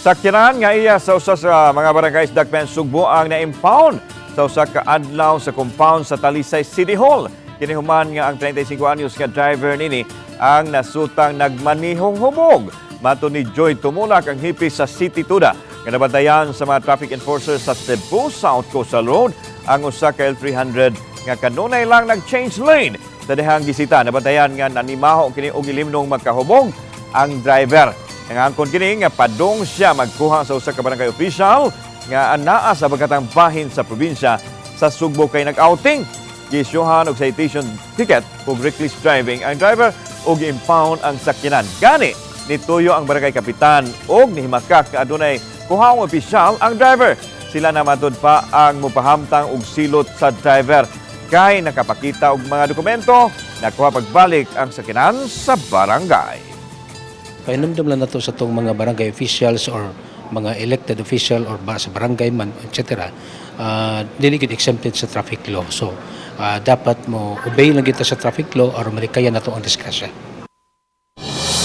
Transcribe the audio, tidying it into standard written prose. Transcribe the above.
Sakyanan nga iya sa usa sa mga barangay sa Dakbayan, Sugbo ang na-impound sa usa ka adlaw sa compound sa Talisay City Hall. Kini human nga ang 35 anyos nga driver nini ang nasutang nagmanihong hubog. Matod ni Joy Tumulak, ang hepe sa City Tuda, nga nabantayan sa mga traffic enforcers sa Cebu South Coastal Road ang usa ka L300 nga kanunay lang nag-change lane. Sa dihang gisita, nabantayan nga nanimaho kini og ilimnong magkahubog ang driver. Nangangkon kini nga padung siya magkuha sa usa ka barangay official nga anaa sa bagatang bahin sa probinsya sa Sugbo kay nag-outing. Giisyuhan og citation ticket ug reckless driving ang driver ug impound ang sakyanan. Gani nituyo ang barangay kapitan og nihimakak nga adunay kuhaong opisyal ang driver. Sila na matud pa ang mupahamtang og silot sa driver. Kay nakapakita og mga dokumento, nakuha pagbalik ang sakyanan sa barangay. Pahinumdum lang nato sa atong mga barangay officials or mga elected official or ba sa barangay man, etc. Dili gid exempted sa traffic law. So, dapat mo obey lang kita sa traffic law or malikayan nato ang disgrasya.